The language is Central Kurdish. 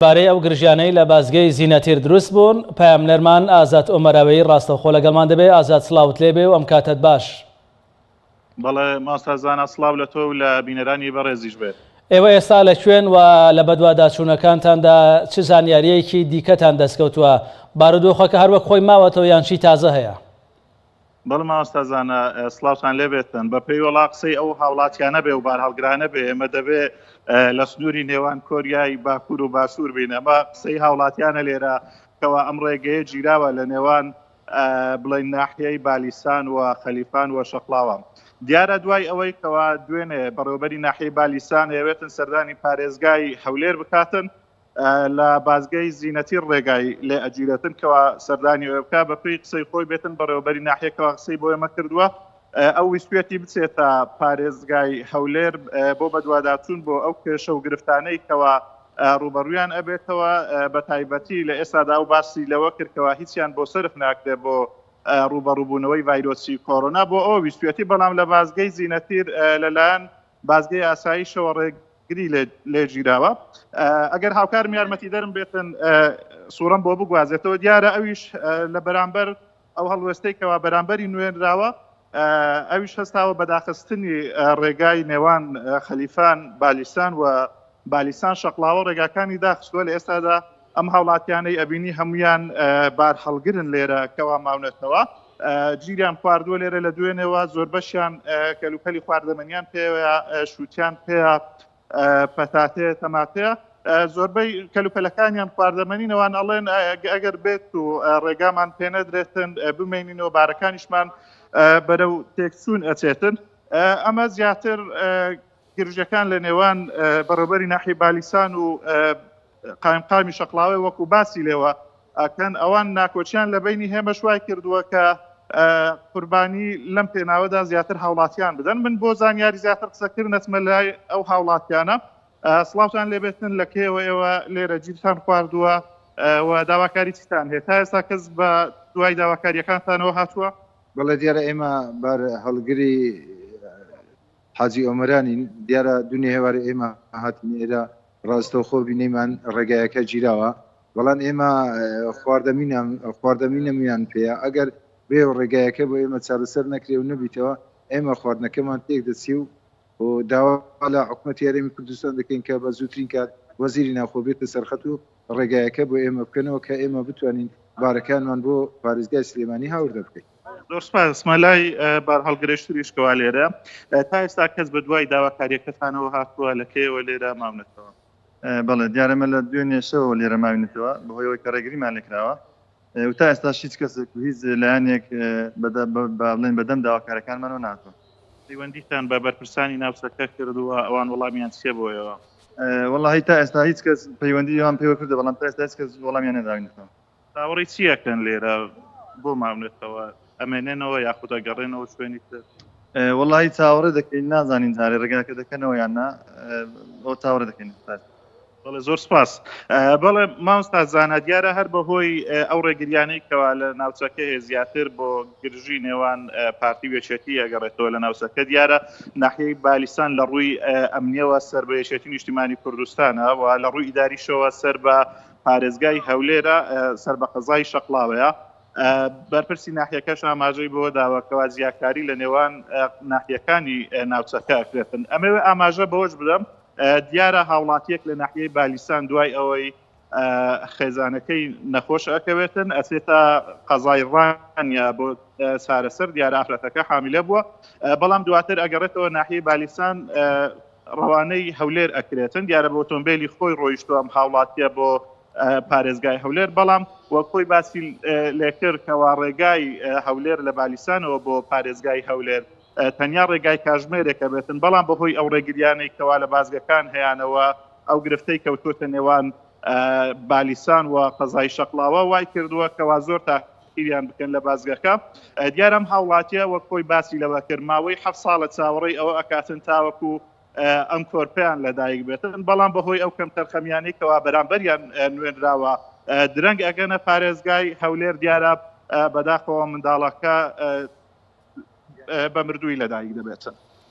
بارەی ئەو گرژیانەی لە بازگەی زینەتیر دروست بوون، پەیامنێرمان ئازاد ئۆمەراوەیی ڕاستەوخۆ لەگەڵمان دەبێ. ئازاد سڵاوت لێبێ و ئەم کاتەت باش. بەڵێ مامۆستا زانا سڵاو لە تۆ و لە بینەرانی بەڕێزیش بێت. ئێوە ئێستا لە کوێن و لە بەدواداچوونەکانتاندا چ زانیارییەکی دیکەتان دەستکەوتووە؟ بارودۆخەکە هەر وەک خۆی ماوەتەوە یان چی تازە هەیە؟ بەڵێ مامۆستا زانا سڵاوتان لێبێتن. بە پێی وەڵا قسەی ئەو هاوڵاتیانە بێ و بارهەڵگرانە بێ ئێمە دەبێ لە سنووری نێوان کۆریای باکوور و باشوور بین. ئەمە قسەی هاوڵاتیانە لێرە کەوا ئەم ڕێگەیە گیراوە لە نێوان بڵێن ناحیەی بالیسان و خەلیفان و شەقڵاوە. دیارە دوای ئەوەی کەوا دوێنێ بەڕێوەبەری ناحیەی بالیسان ئەیەوێتن سەردانی پارێزگای هەولێر بکاتن لە بازگەی زینەتی ڕێگای لێ ئەگیرێتن کەوا سەردانی ئەوێ بکا بەپێی قسەی خۆی بێتن بەڕێوەبەری ناحیەکەوە قسەی بۆ ئێمە کردووە ئەو ویستویەتی بچێتە پارێزگای هەولێر بۆ بەدواداچوون بۆ ئەو کێشە و گرفتانەی کەوا ڕوبەڕویان ئەبێتەوە بە تایبەتی لە ئێستادا ئەو باسی لەوە کردکەوە هیچیان بۆ سەرف ناکرێت بۆ ڕوبەڕوبوونەوەی ڤایرۆسی کۆرۆنا بۆ ئەوە ویستویەتی بەڵام لە بازگەی زینەتیر لەلایەن بازگەی ئاسایشەوە ڕێگری لێ گیراوە ئەگەر هاوکارم یارمەتیدەرم بێتن سوورەم بۆ بگوازێتەوە دیارە ئەویش لە بەرامبەر ئەو هەڵوێستەی کەوا بەرامبەری نوێنراوە ئەویش هەستاوە بەداخستنی ڕێگای نێوان خەلیفان بالیسان و بالیسان شەقڵاوە ڕێگاکانی داخستووە لە ئێستادا ئەم هاوڵاتیانەی ئەبینی هەمویان بار هەڵگرن لێرە کەوا ماونەتەوە گیریان خواردووە لێرە لە دوێنێوە زۆربەشیان کەلوپەلی خواردەمەنیان پێوەیە شووتیان پێیە پەتاتەیە تەماتەیە زۆربەی کەلوپەلەکانیان خواردەمەنینەوان ئەڵێن ئەگەر بێت و ڕێگامان پێنەدرێتن بمێنینەوە بارەکانیشمان بەرەو تێکچوون ئەچێتن ئەمە زیاتر گرژەکان لە نێوان بەڕێوبەری ناحی بالیسان و قایمقامی شەقڵاوەی وەکو باسی لێوە ئەکەن ئەوان ناکۆکیان لە بینی هێمەش وای کردووە کە قوربانی لەم پێناوەدا زیاتر هاوڵاتیان بدەن من بۆ زانیاری زیاتر قسەکردن ئەچمە لای ئەو هاوڵاتیانە سڵاوتان لێبێتن لە کێوە ئێوە لێرە گیرتان خواردووە و داواکاری چیتان هەیە تا ئێستا کەس بە دوای داواکاریەکانتانەوە هاتووە؟ بەڵێ دیارە ئێمە بار هەڵگری حاجی ئۆمەرانین، دیارە دونێ هێوارێ ئێمە هاتینە ئێرە ڕاستەوخۆ بینیمان ڕێگایەکە گیراوە، بەڵام ئێمە خواردەمینان خواردەمینەمیان پێیە، ئەگەر بێ و ڕێگایەکە بۆ ئێمە چارەسەر نەکرێ و نەبیتەوە ئێمە خواردنەکەمان تێک دەچی و داوا لە حکومەتی هەرێمی کوردستان دەکەین کە بە زووترین کات وەزیری ناوخۆ بێتە سەرخەت و ڕێگایەکە بۆ ئێمە بکەنەوە کە ئێمە بتوانین بارەکانمان بۆ پارێزگای سلێمانی هاوردە بکەین. زۆر سپاس مەلای بارهەڵگرێشتریش کەوا لێرە تا ئێستا کەس بە دوای داواکاریەکەتانەوە هاتووە لە کەیەوە لێرە ماونەتەوە؟ بەڵێ دیارە مە لە دوێنێ شەوەوە لێرە ماوینەتەوە بەهۆی ئەوەی کە ڕێگریمان لێکراوە و تا ئێستاش هیچ کەسێک و هیچ لایەنێک بڵێن بەدەم داواکارەکانمانەوە ناتوە. پەیوەندیتان بە بەرپرسانی ناوچەکە کردووە ئەوان وەڵامیان چیە بۆیەوە؟ وەڵاهی تا ئێستا هیچ کەس پەیوەندیمان پێوە کردە بەڵام تا ئێستا هیچ کەس وەڵامیان نەداوینەتەوە. چاوەڕێی چی ئەکەن لێرە بۆ ماونەتەوە ئەمێنێنەوە یاخود ئەگەڕێنەوە شوێنی تر؟ وەڵاهی چاوەڕێ دەکەین نازانین جارێ ڕێگاکە دەکەنەوە یان نا ئەو چاوەڕێ دەکەین. بەڵێ زۆر سپاس. بەڵێ مامۆستا زانا دیارە هەر بەهۆی ئەو ڕێگریانەی کەوا لە ناوچەکە هەیە زیاتر بۆ گرژی نێوان پارتی و یەکێتی ئەگەڕێتەوە لە ناوچەکە دیارە ناحیەی بالیسان لە ڕووی ئەمنیەوە سەر بە یەکێتی نیشتیمانی کوردستانە و لە ڕووی ئیداریشەوە سەر بە پارێزگای هەولێرە سەر بە قەزای شەقڵاوەیە. بەرپرسی ناحیەکەش ئاماژەی بەوە داوە کەوا جیاکاری لە نێوان ناحیەکانی ناوچەکە ئەکرێتن. ئەمەوێ ئاماژە بەوەش بدەم دیارە هاوڵاتیەک لە ناحیەی بالیسان دوای ئەوەی خێزانەکەی نەخۆش ئەکەوێتن ئەچێتە قەزای ڕانیە بۆ چارەسەر دیارە ئافرەتەکە حامیلە بووە بەڵام دواتر ئەگەڕێتەوە ناحیەی بالیسان ڕەوانەی هەولێر ئەکرێتن دیارە بە ئۆتۆمبیلی خۆی ڕۆیشتووە ئەم هاوڵاتیە بۆ پارێزگای هەولێر بەڵام وەک خۆی باسی لێکرد کەوا ڕێگای هەولێر لە بالیسانەوە بۆ پارێزگای هەولێر تەنیا ڕێگای کاژمێرێکە بێتن بەڵام بەهۆی ئەو ڕێگریانەی کەوا لە بازگەکان هەیانەوە ئەو گرفتەی کەوتوتە نێوان بالیسان و قەزای شەقڵاوە وای کردووە کەوا زۆر تاخیریان بکەن لە بازگەکە دیارم هاوڵاتیە وەک خۆی باسی لەوە کرد ماوەی ه ساڵە چاوەڕێی ئەوە ئەکاتن تاوەکو ئەم کۆرپیان لەدایک بێتن بەڵام بەهۆی ئەو کەم تەرخەمیانەی کەوا بەرامبەریان نوێنراوە درەنگ ئەگەنە پارێزگای هەولێر دیارە بەداخەوە منداڵەکە بە مردووی لەدایک دەبێتن.